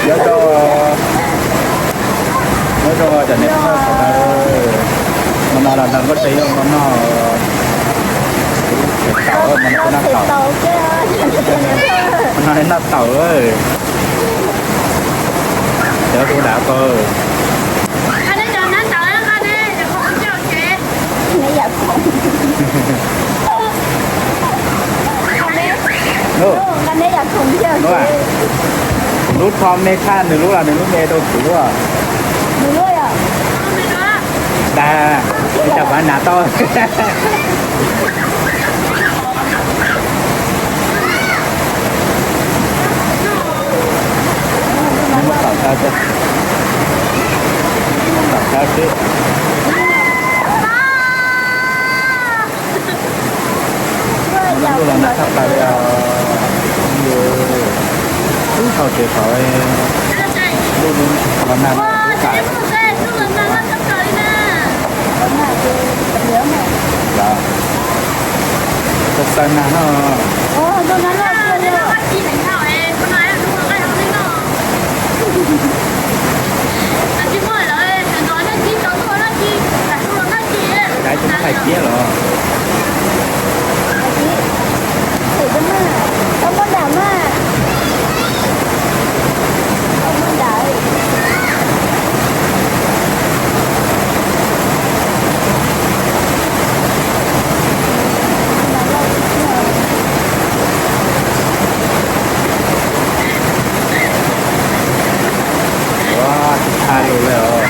Nyob rau, nyob rau cov niam phauj sawv daws, hmo no los nrog nkauj tsev noj, tau, hmo no noj taum, hmo no noj taum, cov kuv dav ko. Lub tho me tshaj nws lub los nws lub me rau kuv. Dag, ib cov pav nas tau. Nws muab tom tau, tom tau xwb. Lub los nas tshaj plaws li os. Ub, thaum tsev thaum lub los nas tshaj plaws. Xav nas no. Kaiv tus hais tiab los. Ua, tsis tshaj li lawm os.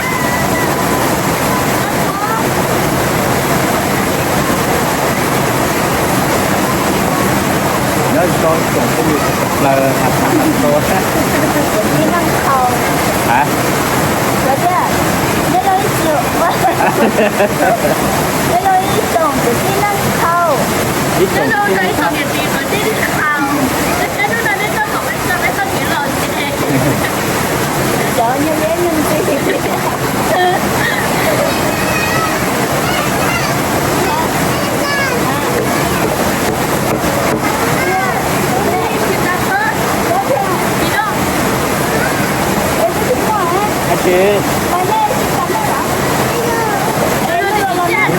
Nyob zoo tsoom phooj ywg tshaj plaws, mas xav mas tau. Hais, nyob zoo ib tsoom, nyob zoo ib tsoom kwv tij neej tsa, ib tsoom kwv tij neej tsa. Cov nyob liab nyob ntxwg.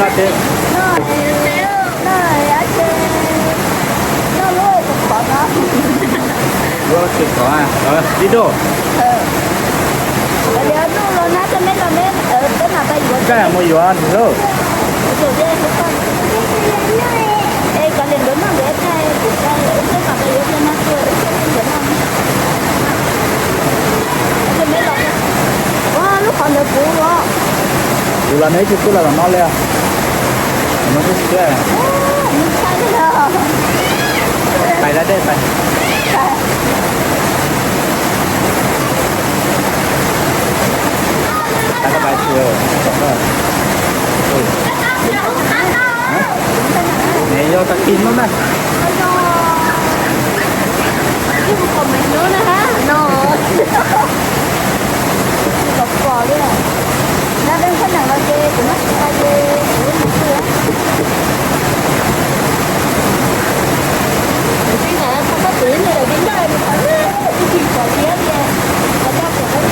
Noj tsev. Yuav tsis txog, tib dua. Koj mus yuav lauj. Lub qhov ntawd puv los. Puv los neb tsis pub los los no li. No xwb. Pais da dej pais. Pais, pais, pais. Nws yog tag kis no na.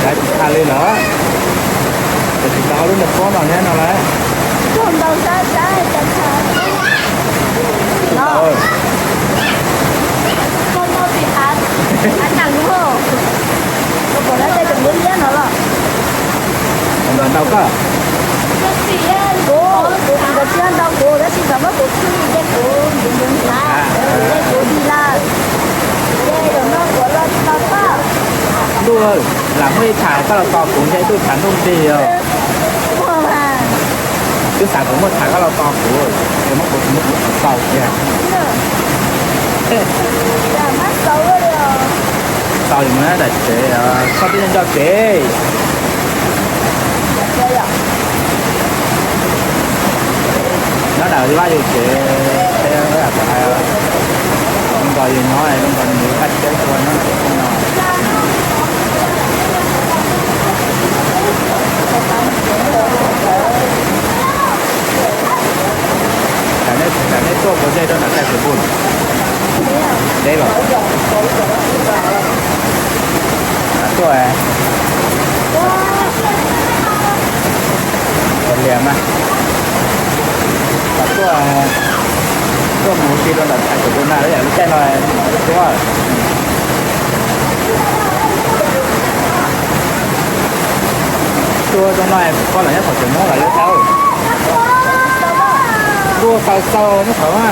Tsis tshaj li lawm. Ces tsis tau lub niag pob no thiab no lawm. Ntau koj. Kuv, kuv tsis ntau kuv, tab sis thaum no kuv tsis, ces kuv ntim ntim nthav, ces kuv dim lawm. Ces zaum no kuv los tos koj. Ntuj, lam muaj ib tham koj los tos kuv ntshe ib tug tham ntuj nti os. Twb xav kuv muaj tham koj los tos kuv, ces muab kuv tus muab kuv tus tau kiag. Tau li mus daim tsev, koj twb nco tsev. Nyob ntawm Vaj Yus tsev, zoo nkaus yus nyob, zoo nkaus nws kaj tsheb tuaj nyob ntawm no. Tam nej tuaj puas ze rau nram Thaij Xwm Npuj? Deb los? Tuaj, tuaj liam mas, tuaj, tuaj mus si rau ntawm thaj chaw tus na lawm yom, lub caij no tuaj. Tuaj rau no koj los nyob qhov tseem Hmoob los lawv tau. Tuaj xaus xaus nyob qhov na.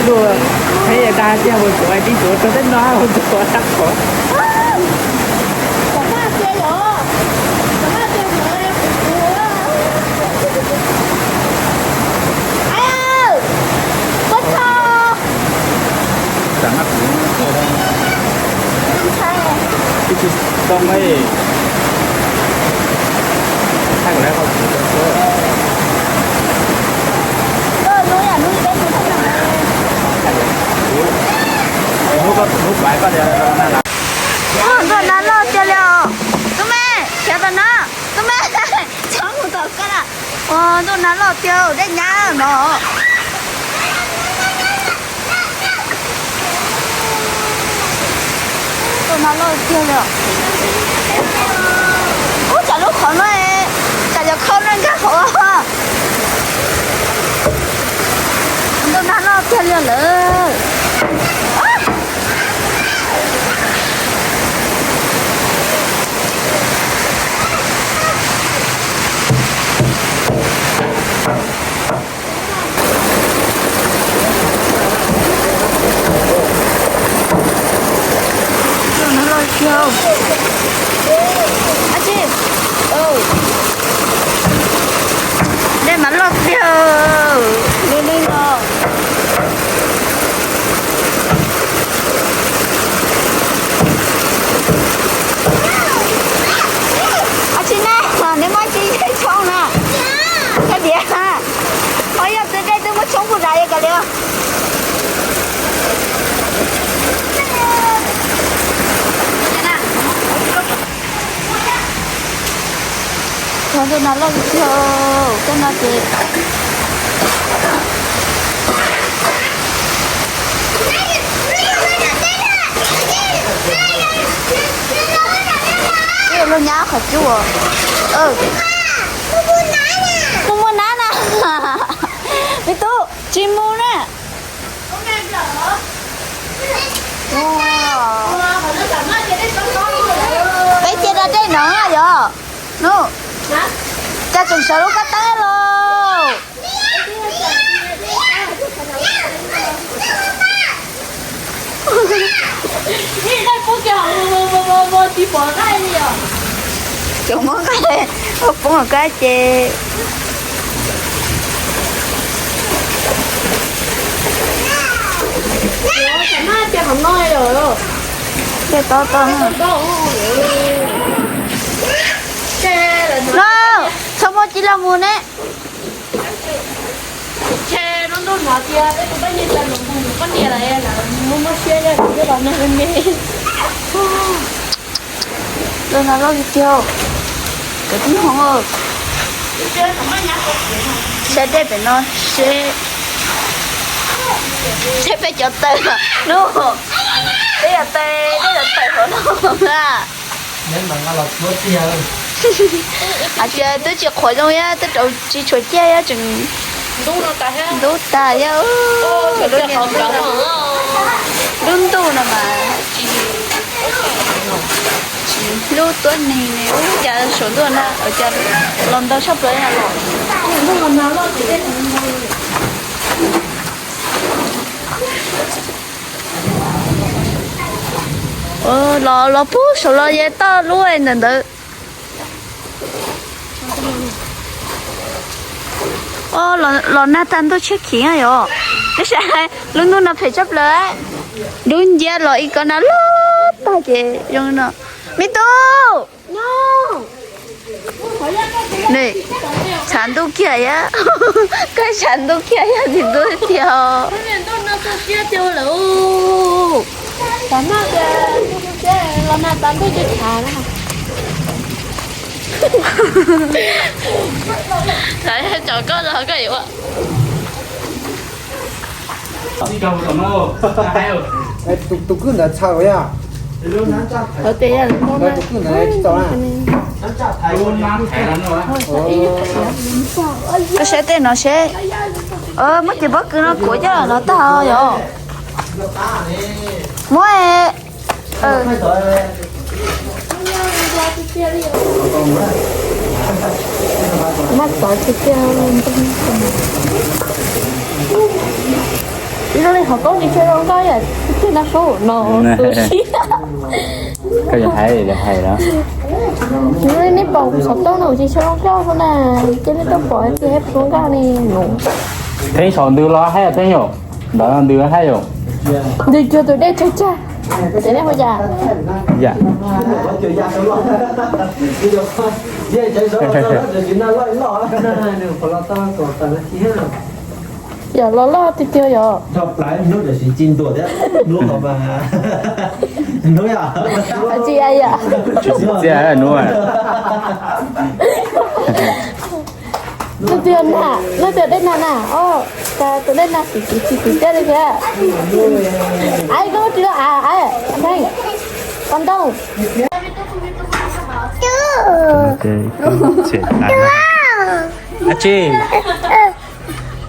Tuaj, thiab dag tiag, mus tsuav tib tsuav rau teb no, mus tsuav tag qhov. Ib tsis tau me. Ntuj, nag loj tiag li os. Tub me, khiav tom no. Tub me, txhob mus tom koj na. Ntuj, nag loj tiag, dej nyab no. Ntuj, nag loj tiag li os. Ub, tsam lub qhov no, tsam yog khau no nkag hauv. Ntuj, nag loj tiag li lawm. Ntuj, nag loj tiag. Dej mas loj tiag. Dej, dej no. Ab tsi na, neb muab tsi yeej tshoob na. Koj tias, o, yog twb dej twb muab tshoob kuj zam yog kav liam. Ntuj, nag loj tiag, koj no ces. Luag nyab qhov cub. Mus muag nab na. Me tub, tsis mus na. Peb cia rau dej no yog. Nub, cas tseem sawv lub kab teeb los? Tseem muab nqaij poob kab ces. Dej tob tob. No, txhob muab ci los mus ne. Lub no loj tiag tiag. Cov tib hmoov, saib dej pem no seb, seb peb cov taws no, peb cov taws, peb cov taws hauv no na. Hais tias twb tsis qhuav zoo thiab, twb rau tsis tshuav ciaj thiab, tseem ntub tag thiab. Lub ntuj no mas tsis hlub tuab neeg li, ub, cas saum ntuj no cas los ntau tshaj plaws na. Los, los pug saum los yog toj lub ntawm ntawd. Los nag tag ntuj tshiab khiv yom. Tab sis lub ntuj no phem tshaj plaws. Dub nciab los ib ko nag loj tag ces zoo no. Me tub, tshav ntuj kiag yam, koj tshav ntuj kiag yam tsis ntub tiag. Tov koj los koj yuav. Tus kwj ntawd txhaws yog. Tus kwj ntawd tsis txaus na. Koj saib tej no seb. Muab cov pob kws no kuav coj los no tag yom. Muab. Maj txawv tiag tiag. Zoo li qhov koob tsis tshua zoo nkauj yam tiag no sub no tu siab. Koj yuav hais yuav hais los. Nej pom kuv xov tooj no kuv tsis tshua zoo nkauj xwb na, ces nej tuaj pom tias kuv zoo nkauj ne. Theeb saum ntws los hais Theeb yom, ntawm ntws hais yom. Ntws cuag tus dej tsawg tsawg. Ces nej hu cas? Yam. Yog los loj tiag tiag yom. Tsis txiaj nuav. Leej twg na, leej twg dej nag na, o, cas tus dej nag xim xim xim xim tiag li thiab. Ai, koj tsis tau av, Theeb, koj ntoo. Ab tsi,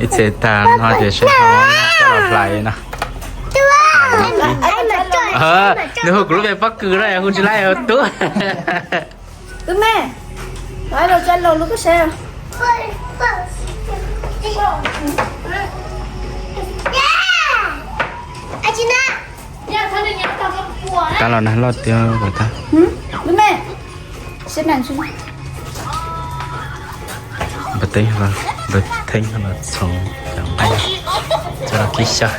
ib txhia tag no ces sawv coj los hlais no. Nws hu kuv lub npe pob kws na, hu tsis laib tub. Tub me, los los tsa los lub koj saib. Tab los nag loj tiag lawm tag. Npawg Teeb, npawg Theeb los txhoov cov nqaij coj los kib xyaw.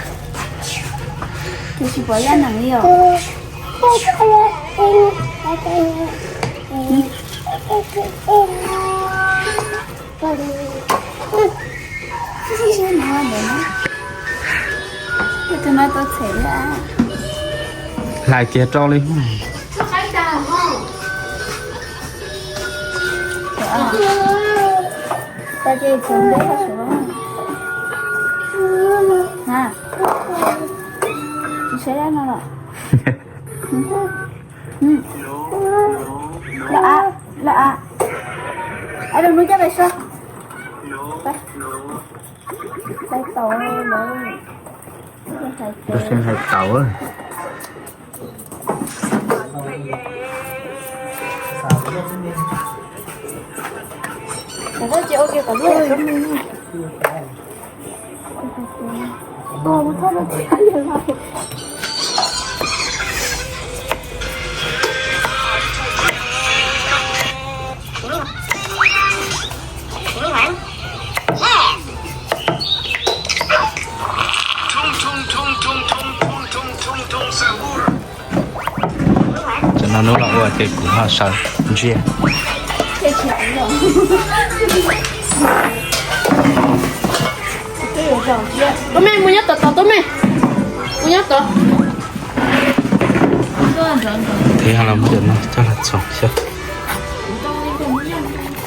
Hlais kiag rau li. Lawm a, lawm a. Ai, rau hnub coj pais soj. Pais tau lawm. Rau seb hlais tau. Cov no hnub los ua ces kuv ho sawv ntsiag. Tub me, mus nyob tod tod, tub me, mus nyob tod. Thiab los muab cov no coj los txhoov xwb.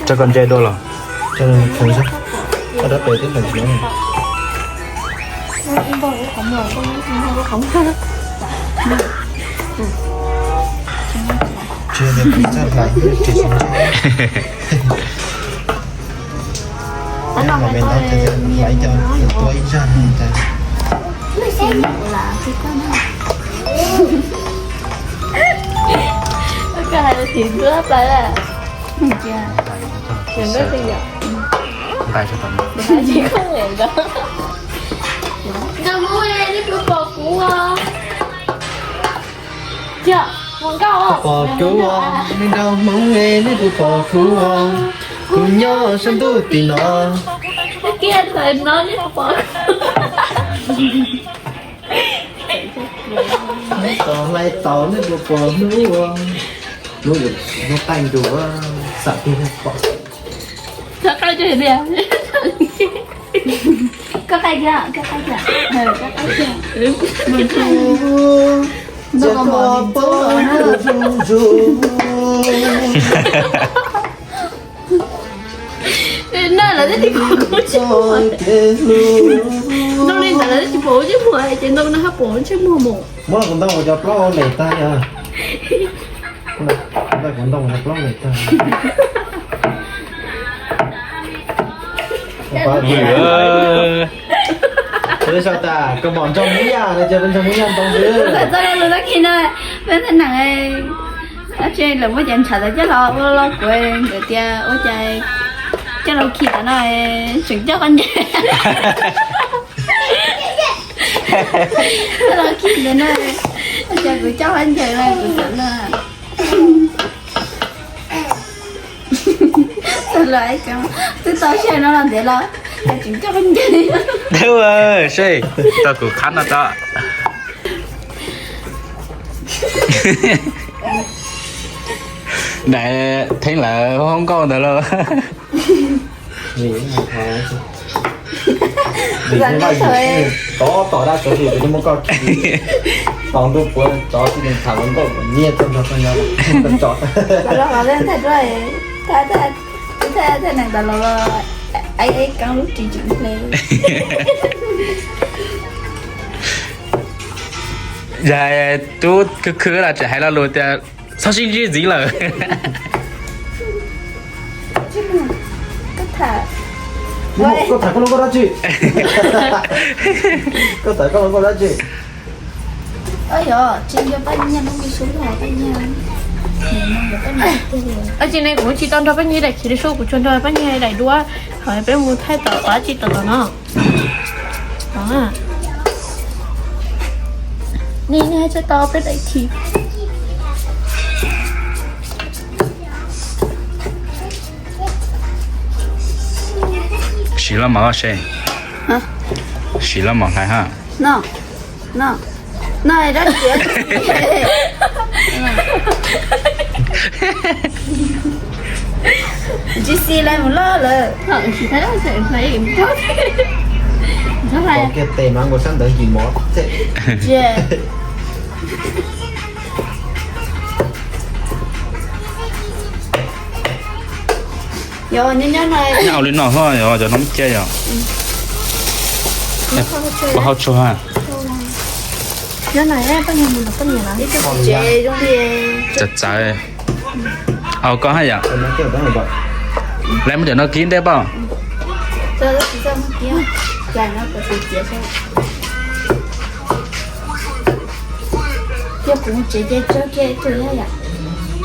Coj koj ntse dua los. Coj los txhoov xwb. Coj dab pes twb hlais tsis. Tsis yog tias kuv txawj hlais, tsis xyov ntse. Ib no me no ces hlais cov tua ib zaj no tas. Koj hais tim ntuj plai lawm. Nqa tsis tau. Nqa tsis tau. Nqa mus, nej puas pom kuv os? Pom kuv os, nej nraug Hmoob, nej puas pom kuv os? Kuv nyob sab ntuj tim no. Kiag ntawm no nej puas pom? Hlais tau, nej puas pom hnub ua? Hnub ua, hnub qaij ntuj, xam pib pom. Koj qaij kiag, koj qaij kiag, koj qaij kiag. Mus tus, ntxuag koj mos ntxuag. Noj lawv twb tsis pom kuv tsis pom. Zoo li ntawd Tsis pom ntsej muag ces ntoo no haj pom ntsej muag mus. Muab kuv ntoo cov plaub lem tag. Kuv ntoo cov plaub lem tag. Peb sau tas koj mom nrog Hmoob Yaj no ces peb nrog Hmoob Yaj ntoo xwb. Txoj lus tag kis no, peb nthe neem, lawv muab cov ntshav tawv coj los ua lo kuv nkawd tias ua cas coj los khi tas no tseem coj qhov ncaws. Coj los khi ntawd no, ua cas kuv coj qhov ncaws no kuv xav no. Twb tau siab no los ntiav los cas tseem coj qhov ncaws. Seb, tau kuv qhab no tso. Daim theeb lawv hoob nkauj ntawd lauj. Tov tom dab tsi kuv muab koj khi, tov ntuj puav tov tib neeg tham hluas nkauj nyiaj txog nrog koj nyob, koj tso. Yog tub khwv khwv los tseem hais lo lus tias txhob sib ntsib ntxiv lawm. Koj tham koj lub nkauj dab tsi? Koj tham koj lub nkauj dab tsi? Tsis ne kuv tsis tau nrog Paj Nyiaj daim khiv li sub, kuv tsuas nrog Paj Nyiaj daim duab, thaum peb mus thaij tom qab tsis tom tom no. Nej nej tsis tau peb daim khiv. Siv los mos se, siv los mos hlais ha. No, no, no, dab tsi? Tsis xis lawm mus loj lawm. Kiag tes mas nkaus sab ntawd nkis mov. Nyob ua li no hlo yog cov no cia yog. Pab hauv tsuag ha. Txawv txawv. Au koj haj yam. Lawv muab cov no kib ntej pauj.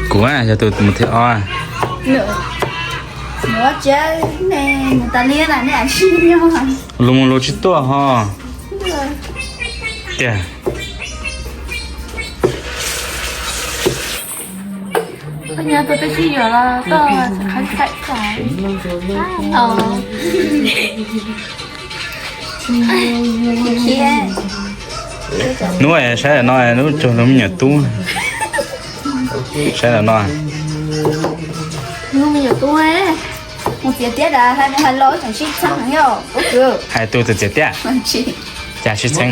Kuv yog tus mus thib ob. Lus mus lus tsis tuaj ho. Tiag. Koj nyob tus peb sib yuav los koj qhab kaim no. Hnub saib no hnub tsuag hnub me nyuam tub. Saib no. Hnub me nyuam tub. Mus txiav tiab tas hais mus hais los tseem sib txheeb yog ub kwv. Hais tus txiav tiab. Cas sib txheeb.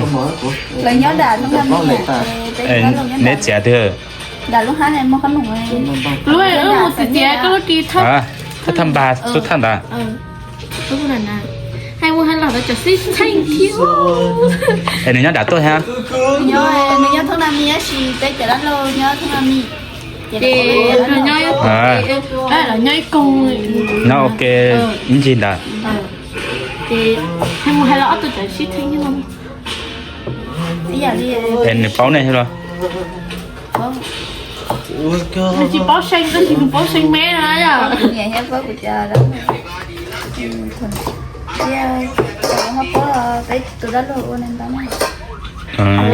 Lawv nyob nram lub nab me. Neb txiav twg? Nram lub hab ne muaj qhob noom. Lub wb mus txiav txiav koj lub ris thawj. Thawj thaj npag xub thawj ntawd. Hais mus hais los tseem sib txheeb thiab. Es nws nyob nram tuaj thiab? Nws nyob thoob na mi tab sis peb cov dab laug nyob thoob na mi. Ces nyob ib koog, nyob ua ke ib ncig ntawd. Ces hais mus hais los ob tug tseem sib txheeb no. Es nws paub nej thiab los? Nws tsis paub see tab sis nws paub see me no yom.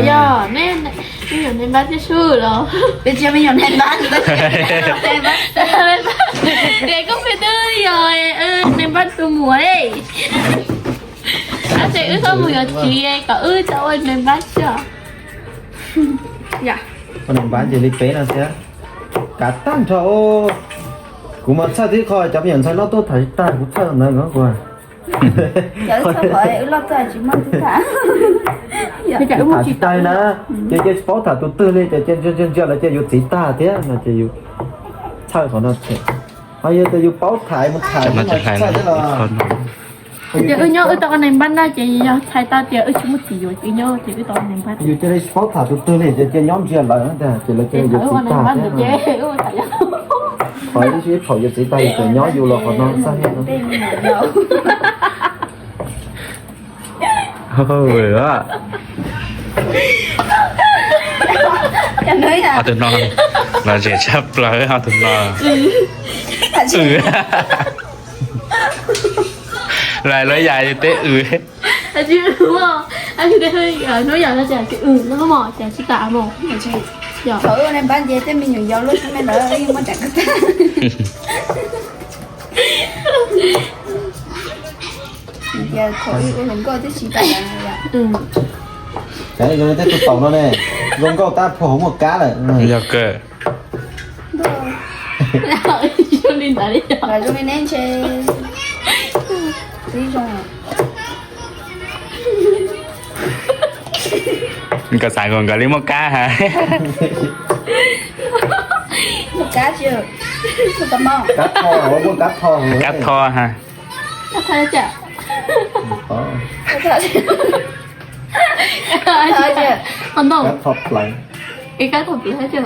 Yog ne, me nyuam ne npab thiab sub los? Peb tsis yog me nyuam ne npab. Ces koj peb twb yog ne npab tus muam li. Tab sis wb txhob mus yuav txiv kom wb tau ua ne npab tso. Ua ne npab ces li peb no thiab. Kav tag nrho. Kuv mas txhawj tib qho cov me nyuam ntxhais no tuaj tham tsis tag, kuv txhawj ntawd kuv. Tham tsis tag na, ces cia tsis paub tham tus twg li ces cia ntsia ntsia lawv cia yuav txiv tag thiab no ces yus txhawj qhov no thiab. Ho yog tias yus paub tham mus tham tsis txhawj thiab los. Ces wb nyob wb tau ob neeg npab na ces yog txhais tau tias wb tsis muaj txiv yuav ces wb nyob ces wb tau ob neeg npab. Yus cia li tsis paub tham tus twg li ces cia nyob ntsia lawm ntag ces lawv cia li yuav txiv tag thiab. Qhov ib sib phaum yuav txiv tag ces nyob yus los qhov no xab hev no. Tus no lom zem tshaj plaws, tus no. Lawv yam teb w. Hnub yog no ces ws no mos ces tsis tas mos. Thaum ub npab nce tej me nyuam yaus lub xab me ntawd yeej muab nram kwj tag. Ces thaum ub ua hluas nkauj twb tsis tas. Ces zoo li tej tus taum no ne, zoo nkauj tab phua hauv muaj kab lawm. Yog kawg. Zoo li ntawd li yog. Zoo li neb ntshe twb zoo. Nkawd xav kom nkawd li muaj kab ha. Muaj kab tsis, muaj kab mos. Kab tho, muaj kab tho. Kab tho ha. Kab tho. Kab tho plaws. Kab tho plaws.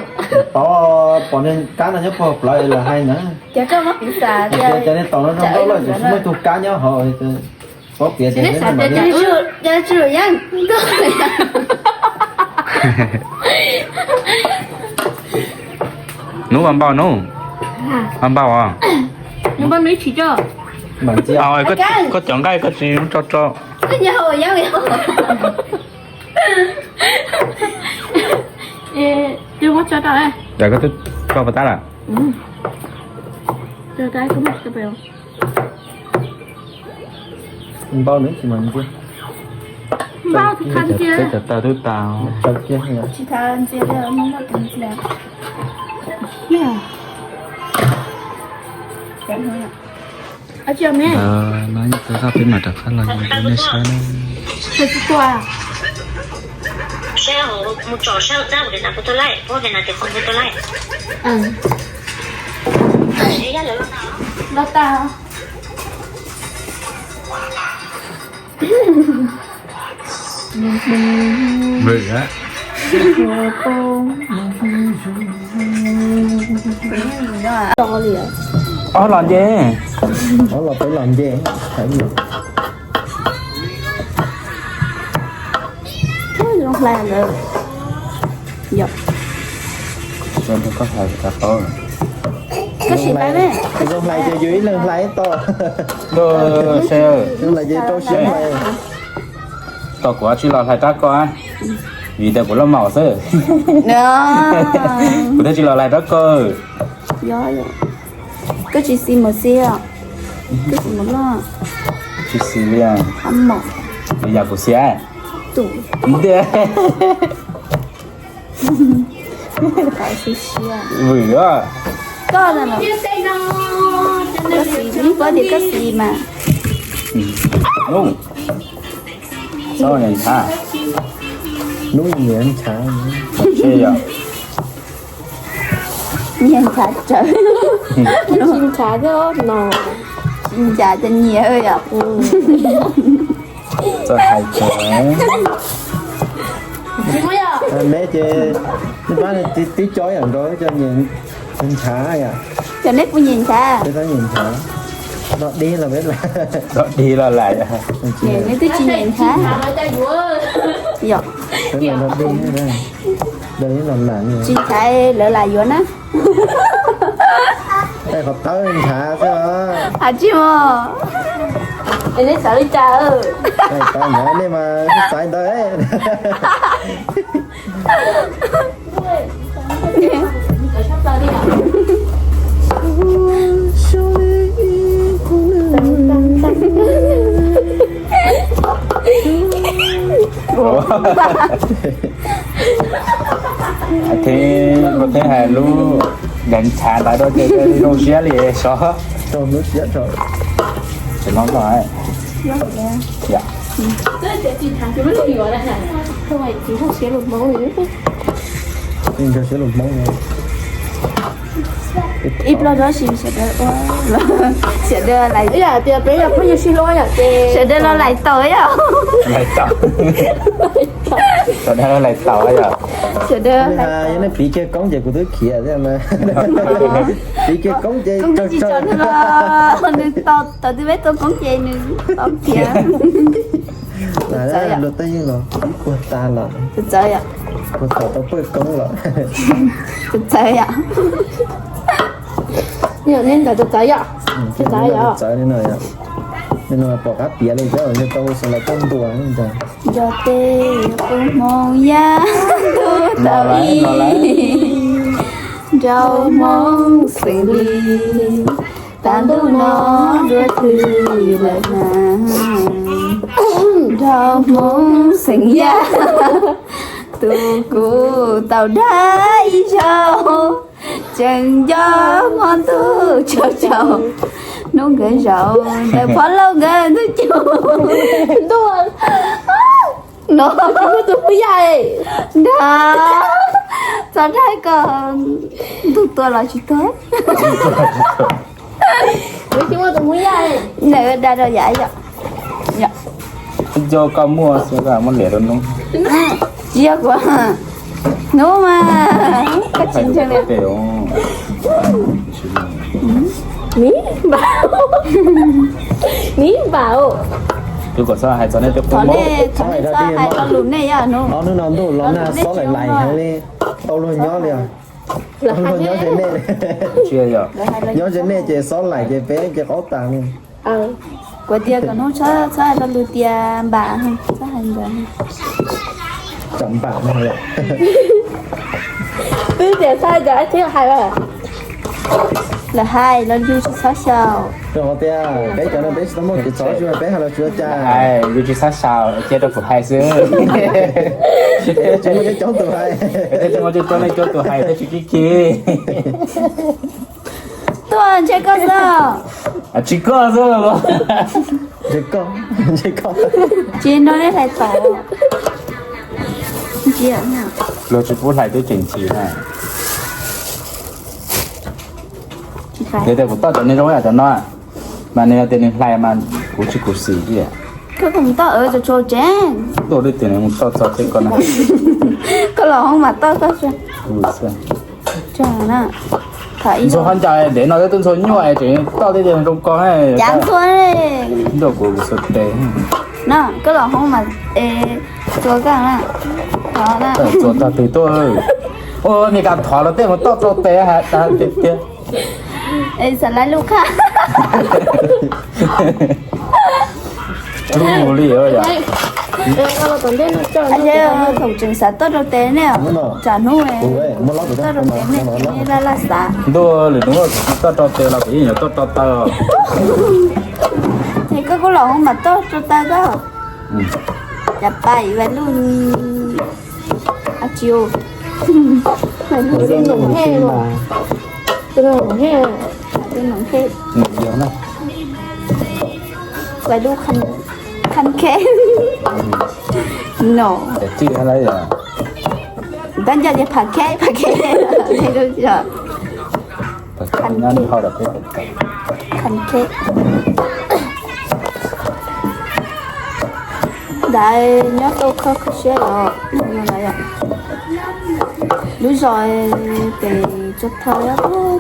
Tod pom niag kab no nyob puag plawv lawv hais na. Ces koj muab piv xam tias cov niag taum no zoo nkauj lawm ces muaj ib tug kab nyob hauv. Paub piav tias Nub vas npau nub. Vas npau os. Koj cov nqaij koj tsis tso tso. Koj twb tso puas tab lawm? Npau nws tsis mas ntsia. Npau tsis thav ntsia. Tawv tawv twb tas. No ib tug zaj peb mam rov qab los rau nej saib na. Los tas. Vwm a. Ob los nce. Ob los peb los nce. Zoo hlais ntawd. Yog. Koj sim hlais ne. Zoo hlais ces yus ib leeg hlais ib tog. Zoo hlais ces rau siab hlais. Tos kuv tsis los hlais rab koj, vim tias kuv loj maum xwb. Kuv thiaj tsis los hlais rab koj. Koj tsis xis mus xis os. Koj xis mus loj. Tsis xis li. Li yam kuv xis. Ntiag. Vwm os. Koj no, koj xis, ib puab tias koj xis mas. Nub, txhob nyiam ntshav. Nub nyiam ntshav. Nyiam ntshav tsawv. Tsis ntshav thiab no. Tsis ntshav ces nyiam yom. Txawj hais tsawv. Neb ces neb pab tib co yam nkaus cov nyiam ntshav yom. Cov neb puas nyiam ntshav? Peb txhob nyiam ntshav. Dog dig los peb lam. Dog dig los lam. Neb twb tsis nyiam ntshav. Yom. Peb lam dog dig, dog dig los lam. Tsis ntshav lawv lam yuav na. Qhov tawb ntshav xwb os. Has tsis mos. Es neb xav li cas? Nej mas xaiv ntawd. Ua, thiab koj thiaj hais lub ntshav ntshav ntawd rau ces zoo siab li sov. Rau lub siab rau. Ces no no. Yom. Nkag siab lus Hmoob no. Ib plaub zaub si sawv daws ua, sawv daws los, ib yam tias peb yog phooj ywg sib hlub yom ces sawv daws los laim taus yom. Laim taus. Sawv daws laim taus yom. Sawv daws laim taus. Yog nej piv kiag koob ces kuv twb khiav thiab mas. Piv kiag koob ces koob tsis tso nws los nws tau tau twb peb tua koob ces nws tau khiav. Luag tej yeej los ib puag tas los. Txawv txawv yom. Puag tas tau pawj koob los. Txawv txawv yom. Yog nej ntawd txawv txawv yom. Txawv txawv yom. Txawv li no yom. Li no pom qab piav li cov yog tau xav los koj ntua ntag. Nco tej qub hmoov yaj ntuj tau ib, nraug hmoov xeem li, tas ntuj no dua thwj lawm na. Nraug hmoov xeem yaj, tus kuv tau dag ib zaug, tseem nco hmo ntuj tsaus tsaus, hnub nkawd zaum ntawm phob lauj nkawd ntuj cub. Ntuj no tsis muaj tus hmoob yaj. Nrog txog dag koj ntug tua los tsis tuag. Tsis muaj tus hmoob yaj. Ntawm dag rau yam yom. Yog koj muaj xwb, koj muaj liam rau hnub. Tsis yog kuv, hnub mas koj tsis ntseeg li. Ni npam, ni npam. Tus kom txhob hais txog nej, txhob hais txog lus nej yom. Hnub no ntuj los nag xob laim laim heev li, tau luag nyob li os. Tau luag nyob ze nej. Nyob ze nej ces xob laim ces peb ces qaub tas li. Kuv tias kom hnub txhob hais txog lus tias npam, txhob hais ntawd. Tsam npam no. Twb tias txhob hais ntawd thiaj hais. Lawv hais los yus tsis txhob xyaum. Rau qhov tias peb cov no peb tsis tau muaj kev txhaum, peb hais los tsuav cas. Yus tsis txhob xyaum, cia rau kuv hais xwb. Tsis muaj coob tus hais. Tsis muaj coob tus hais, tsis kib khi. Tuaj ntshe koj xwb. Tsis koj xwb. Ntshe koj, ntshe koj. Tsis no nej hlais tau. Luag tsis pub hlais twb tseem chim na. Yog tias kuv toj cov niag zoo yam cov no, mas nws yog tias nws hlais mas kuv tsis khuv xim li. Koj mus toj tso tso tsev. Tuaj twb tias nws mus toj tso tsev koj na. Koj los hoob mas toj koj. Ntxhua qhov ncauj dev no twb ntxhua nyuaj es tseem toj tej zoo koj. Cav ntxhua. Nrauj kuv kuv xuas tes. No koj los hoob mas txua koj na. Txua tog tes tuaj. Ua niag kas thov los tej mus toj tau tes has tas tiag tiag. Xav lawv lub qhab. Lub mus li yom. Thaum tseem xav toj rau tes ne, tsam hnub toj rau tes ne, laj laj xav. Ntuj, lwm hnub toj rau tes los kuv yeej yuav toj rau taw. Ces koj kuj los hoob mas toj rau taw koj. Cas pais vais lub, a tsis, vais lub, vais lub khanh khej no. Tab nco tias pham khej, pham khej. Khanh khej. Ntawd nyob tau kho kho siab os. Lub zos pem tso tho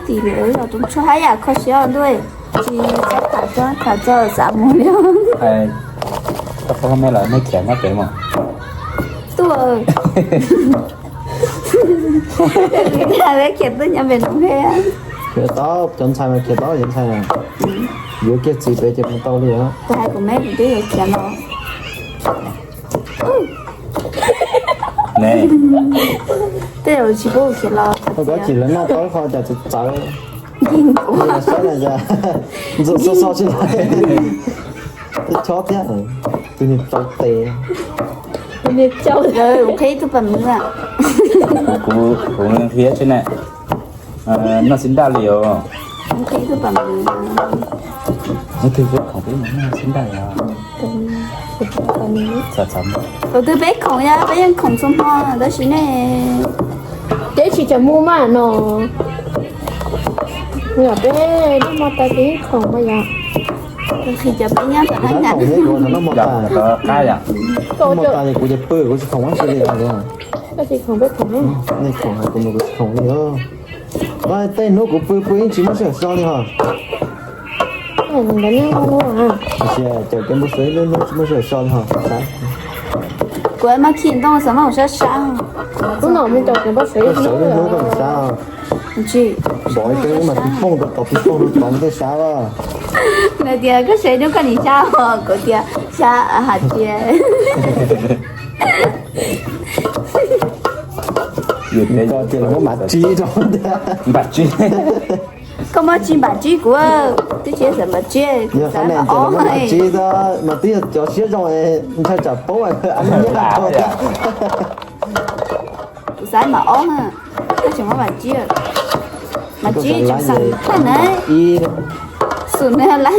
tim lawv zos Roob Tshuaj haj yam kho siab os ntuj. Tsis txhob tham txog, tham txog xav mus li. Koj phob me los nej khiav nyob pem mas. Tuaj. Peb khiav tuaj nyob pem Noom Hej. Khiav tau, cov ntxhais mas khiav tau, cov ntxhais mas yuav kiag txiv pem ces mus tau li os. Kuv hais kuv me kuv twb yuav khiav los. Tej zaum tsis pub khiav los. Koj tsis lawv noj tau qhov cas txawv txawv. Ntxuav xo xo tsis lawv. Chob thiab, tus niag tsau tes. Qhib tus pam mws. Kuv qhib tsis ne. Noj xib nraj li os. Qhib tus pam mws. Tus peb khoom peb mus noj xib nraj li os. Tus twg peb khoom yog peb yeej khoom txhua hmo tab sis ne. Ces tsis tseem mus mas no. Yog peb noj mov tas ces yeej khoom mas yom. Tab sis cov peb nyob tom no khoom nyob kuv no noj mov tas, noj mov tas ces kuv ces pw kuv tsis khoom dab tsi li os. Koj tsis khoom peb khoom, nej khoom hais kuv mas kuv tsis khoom li os. Tej hnub kuv pw pw yeej tsis muaj sij hawm so li hos. Tias cov npau suav ib lub hnub tsis muaj sij hawm so li hos. Kuv mas khi ntoo xav mas sab sab. Hnub no me cov npau suav ib lub hnub koj sab. Pom ib peb ub mas tis pooj rau tod tis pooj rau tod tej sab. Nws tias koj sab hnub koj nim sab os, kuv tias sab hais tias Koj tias los muab npam tsib rau. Npam tsib. Koj muab tsis npam tsib kuv, twb tsis xav npam tsib, yog xav npam ob mas tsib, mas twb yog cov siab zoo ntshai tsam paub a. Kuv xav npam ob na, koj tseem muab npam tsib, npam tsib tseem xav thaj na. Xum na lawm.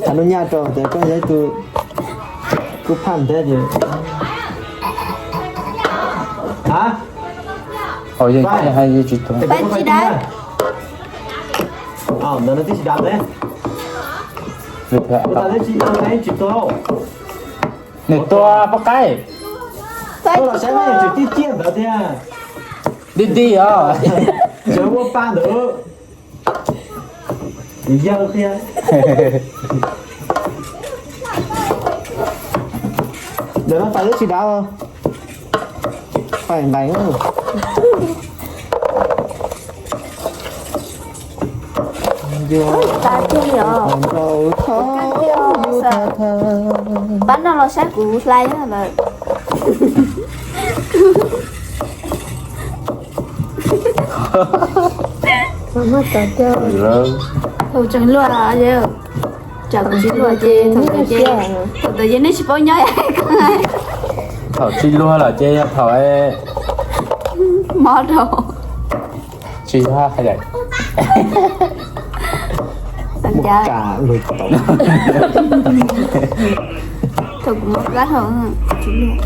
Thav nub nyaj rau tias koj yog ib tug kuj phaj thiab ces. Tsis dav. Ntawd no twb tsis dav ne. Nws tua poj qaib. Tuaj los saib tseem tib ciaj ntawd tiag. Dig dig os. Tseem muaj pa ntawd. Yawg qhia. Ntawm no pais lub tsis dav. Pais nqees. Pab no los saib kuv hlais lawm. Thaum tseem luag, tsam kuv tsis luag ces thaum ntawd ces, thaum ntawd ces nej tsis paub nyob. Thaum tsis luag lawm ces yog thaum mob rau. Tsis yog hais tias thaum kuv mob plab hau, tsis luag.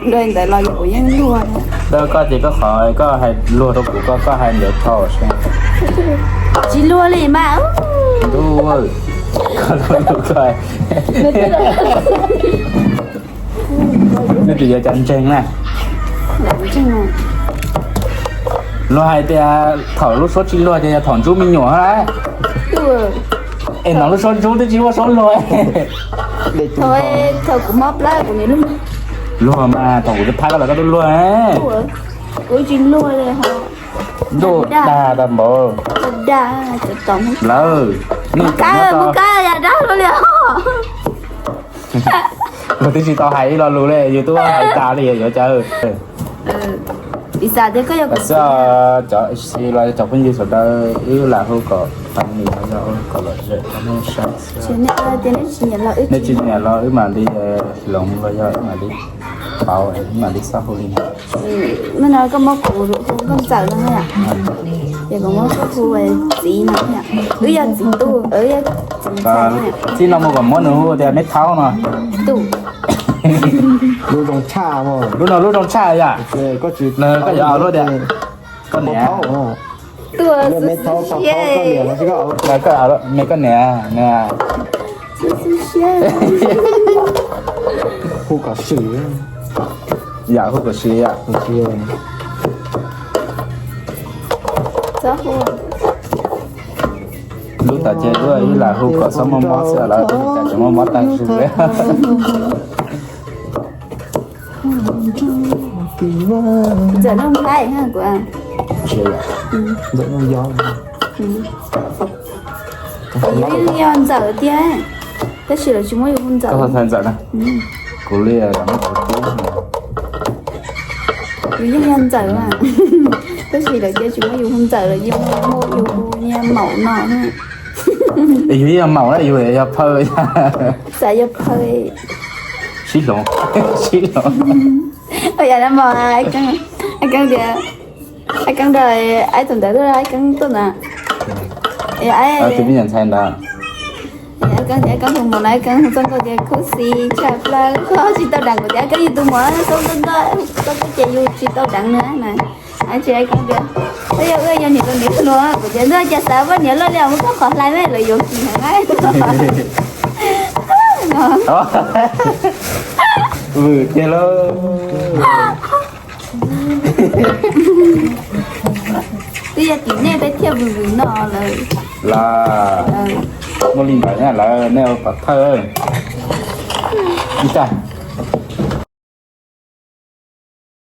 Ntawd los kuv yeej luag. Koj ces koj qhov koj hais luag rau kuv, koj koj hais ntawd thaum tsis luag li mas. Ntuj, koj luag, nej twb yuav cov ntseeg na. Luag hais tias thaum lub suab tsis luag ces yog thaum ntsub me nyuam. Es no lub suab ntsub twb tsis muaj suab luag. Thaum kuv mob plab kuv niam luag. Luag mas thaum kuv twb thab koj los koj twb luag. Kuv tsis luag li. Ntuj, dag tag npaum. Lawv, nej cov nyob tod, luag twb tsis tau hais ib lo lus li, yus twb hais tas li yuav cas. Xwb cov phooj ywg sawv daws, wb lam hu kom fais nis los yog kom lom zem rau nej saib xwb. Nej tsis nyiam los wb mam li hloov los yog wb mam li pauv, wb mam li xob hu li ntawd. Nim no koj muab kuv hu nkauj ntxawm no, ces kuv muab koj hu txiv no. Wb yog txiv tub, wb yog txiv ntxhais. Txij no mus kom muab nws hu tias me thaub no. Lub zoo tshaj, lub no lub zoo tshaj yom. Koj yuav ua luaj tias koj niam. Me thaub, me koj niam. Hu kom swm. Yam hu kom swm yam. Lub tom ces wb lam hu kom txhob mob mob xwb lawm, tseem mob mob tag zug li. Ntxawm Nuj Nplhaib kuv. Ntxawm Nuj Nplhaib. Kuv yeej yog Ntxawm tiag, tab sis lawv tsis muab yus hu Ntxawm. Kuv li, kuv yeej yog Ntxawm mas, tab sis lawv cia tsis muab yus hu Ntxawm, lawv yeej muab yus hu niag Maum no. Yus yog Maum na, yus yog Phaw. Xav yog Phaw. Sib hloov, sib hloov. Yam no mas, Ab Keeb tias, Ab Keeb, Ab Keeb tuaj ntawd, Ab Keeb tuaj ntawd. Tus me nyuam ntxhais ntawd. Koj tias koj tus muam na, koj txoj nkauj tias khuv xim tshaj plaws, koj tsis tau deev. Kuv tias koj yug tus muam txoj nkauj, txoj nkauj ces yus tsis tau deev na. Tsis, koj tias koj yog, yog niam tus niam hluas. Kuv tias ntxawg cas xav poj niam loj li muab koj qhov hlais me lawv yuav kis heev na. Vwm tiag lauj. Twb yog tim nej peb thiaj vwm vwm no lawm. Los muaj li ntawd na lawm, nej ua pov thawj. Ib tag.